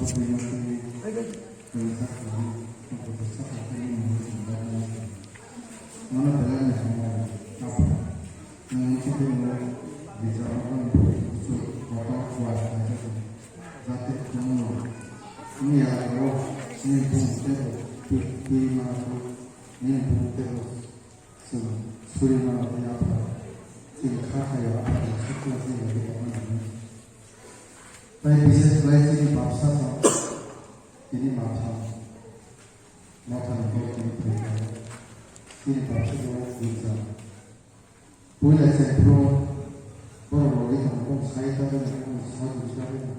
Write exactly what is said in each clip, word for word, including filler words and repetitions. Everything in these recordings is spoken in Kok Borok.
Chwng suri mano tei Apha, chini kha khaio Apha ni sakno chini bai tongma nangnai. Tai bises khlai chini bapsa no tini mapha, mapha ni borok tini phai kha. Chini bapsa no gunsa. Puila chengphuru borok rogwi tongmung sai ta bini mung sa gunsa bini.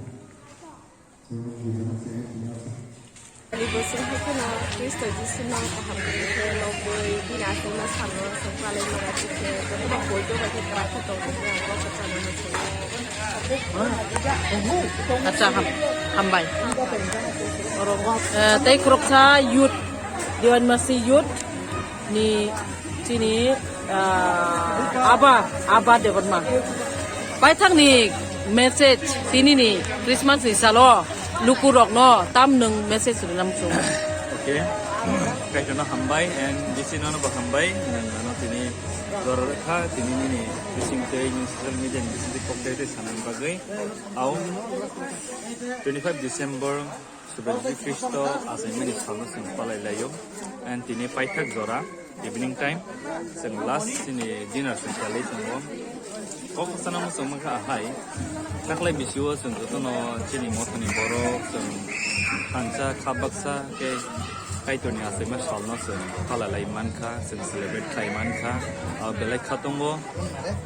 Ani bosong hai kheno Khristo Jisuno kaham kwrwi khe lobwi bini aswkno samno aswk palai mara khe jotono poito bai khe kwrak khe tongthokma ang kok kwchangno muchungo. Acha, ham-, hambai. Eh, tei khoroksa youth, Diwan Mercy youth ni Chini, ah, Aba, Aba Debbarma. Paithakni message tinini Christmas ni salo lukurokno tam nwng message rwna muchung. Okay. Kaitorno hambai and Jisuno bo hambai. Nwng ano tini jora rwkha, tini nini bising tei nini social media ni bising tei kok dai tei sanani bagwi. Au twenty five December Subrai Jisu Khristo achaimani salno chwng palai laio. And tini paithak jora, evening time, chwng last chini dinner chwng khlai tongo. Kok sana mo chwng mankha ahai, taklai bisio chwng jotono chini mothani borok, chwng thansa, kha baksa, khe Kaitorni achaima salno chwng palai lai mankha, chwng celebrate khlai mankha. Abo belai kha tongo.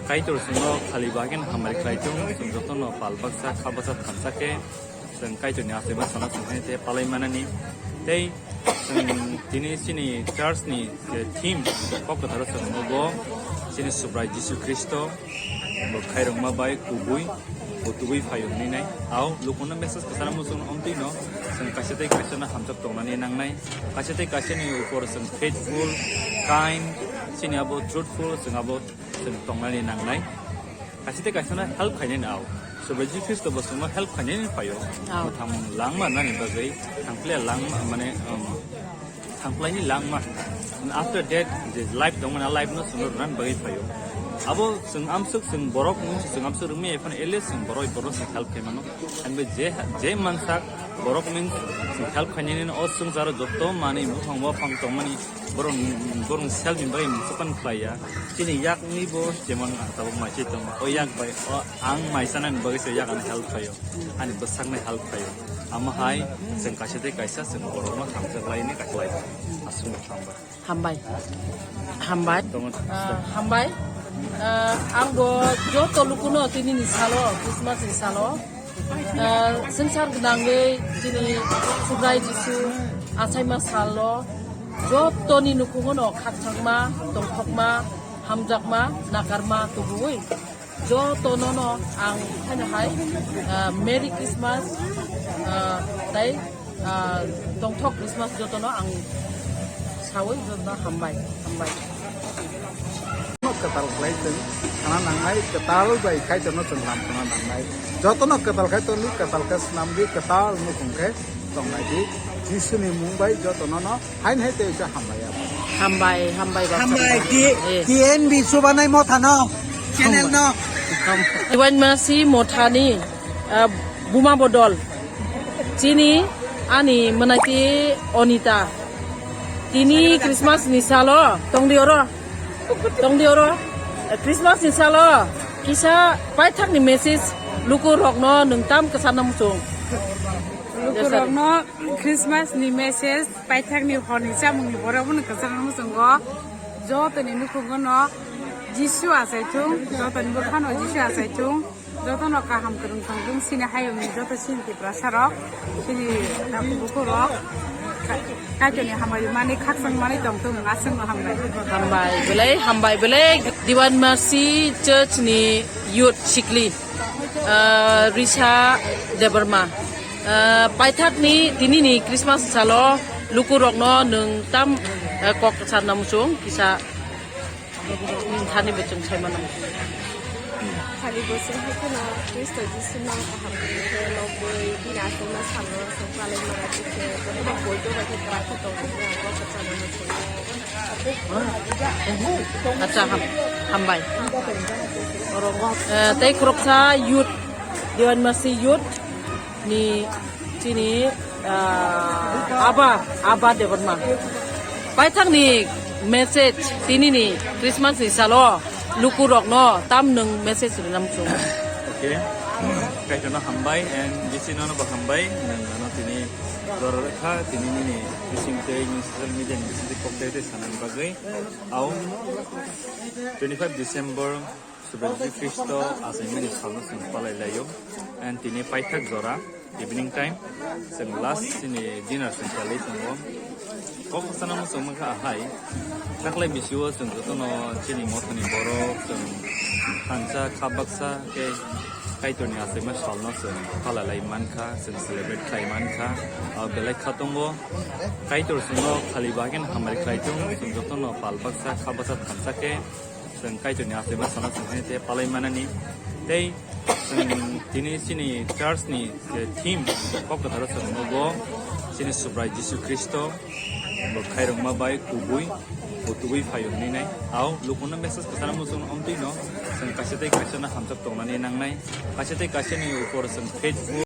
Kaitor chwngno khali bagwino hamari khlai tongo, chwng jotono pal baksa, kha baksa, thansa khe, Chwng Kaitorni achaima sana chwng hai tei palai manani. Tei chwng tini chini church ni je theme kok kwtharo chwng nugo chini Subrai Jisu Khristo bo khairokma bai kubui bo tubui phaio hinwi nai. Au lukuno message kwcharo muchung omtwino chwng kaisa tei kaisa no hamjak tongnani nangnai. Kaisa tei kaisa ni upor chwng faithful, kind, chini abo truthful, chwng abo chwng tongnani nangnai. Kaisa tei kaisa no help khainani au. Subrai Jisu Khristo bo chwngno help khainani phaio. Au. Mwthang langma nani bagwi, thangphle langma, mane, um, thangphlaini langma. After death, je life tongmani, a life no chwngno rwnani bagwi phaio. Abo chwng amsuk, chwng borok wngsi chwng amsuk rwngmaya phano at least chwng borok, borok chwng help khaimano. Hwnba je, je mansak borok wngsi chwng help khainani o swngcharo joto manwi buphang buphang tongmani borok, borok self ni bagwi mwsapan khlaiya. Chini yakni bo jemon ang tabuk mai se tongo. O yak bai o ang mai sanani bagwi se yak ano help khaio. Ani bwsakni help khaio. Amo hai chwng kaisa tei kaisa chwng borokno hamjak laini kaisa lai. Aswk hambai. Hambai. Hambai. Tongo. Ah, hambai. Ah, ang bo joto lukuno tini ni salo, Christmas ni salo. Ah, swngchar gwnangwi chini Subrai Jisu achaima salo jotoni nukhungo no khakchangma, tongthokma, hamjakma, nakarma tubuwi jotono no ang haino hai, ah, Merry Christmas, ah, tei, ah, tongthok Christmas jotono ang sawi jotono hambai, hambai. Kwtal khlai chwng sana nangnai, kwtal bai Kaitorno chwng lam sana nangnai. Jotono kwtal khai tongdi, kwtal khe swnamdi, kwtal nukhung khe tongnai di. Jisuni mung bai jotono no haino hai tei uaisa hambai abo. Hambai, hambai, bapsa. Hambai, T-, Eh. T N B Subanai Mothano, channel no. Diwan Mercy Mothani, ah, Buma Bodol. Chini ani mwnaiti Onita. Tini Christmas ni salo, tongdi oro. Tongdi oro. Christmas ni salo, kisa paithakni message lukurokno nwng tam kwcharna muchung. Lukurokno Christmas ni message, paithakni horni chamungni borok bono kwcharna muchungo. Jotoni nukhungo no Jisu achai thung, jotoni bwkhano Jisu achai thung. Jotono kaham kwrwng tongthung, chini hayungni joto chini Tiprasa rok, chini takhuk bukhuk rok, Ka-, Kaitorni hambai mani khakchang mani tongthung, aswkno hambai. Hambai belai, hambai belai, Diwan Mercy Church ni youth sikli, ah, Risa Debbarma. Ah, paithakni tinini Christmas salo lukurokno nwng tam, ah, kok sana muchung kisa thani bo chwng sai mano. Khali bo se hai kheno Khristo Jisu no kaham khe lobwi bini aswk no salno aswk palai mara khe jotono boido bai khe kwrak khe tong khe ang kok kwchangma no thangwi. Acha, ham-, hambai. Eh, tei khoroksa youth, Dewan Masi youth ni chini, ah, Aba, Aba Debbarma. Paithakni message tinini Christmas ni salo lukurokno tam nwng message rwna muchung. Okay. Kaitorno hambai and bisi nono bo hambai. Nwng ano tini jora rwkha, tini nini bising tei nini social media ni bising tei kok tei tei sanani bagwi. Au twenty-five December Subrai Jisu Khristo achaimani salno chwng palai laio. And tini paithak jora, evening time, chwng last chini dinner chwng palai tongo. Kok sana mo chwng mankha ahai. Taklai bisio chwng jotono chini mothani borok chwng thansa kha baksa khe Kaitorni achaima salno chwng palai lai mankha, chwng celebrate khlai mankha. Ah, belai kha tongo. Kaitor chwngno khali bagwino hamari khlai thung, chwng jotono pal baksa kha baksa thansa khe chwng Kaitorni achaima salno chwng hai tei palai manani. Tei chwng tini chini church ni je theme kok kwtharo chwng nugo chini Subrai Jisu Khristo bo khairokma bai kubui bo tubui phaio hinwi nai. Au lukuno message kwcharo muchung wngtwi no chwng kaisa tei kaisa no hamjak tongnani nangnai. Kaisa tei kaisa ni upor chwng Facebook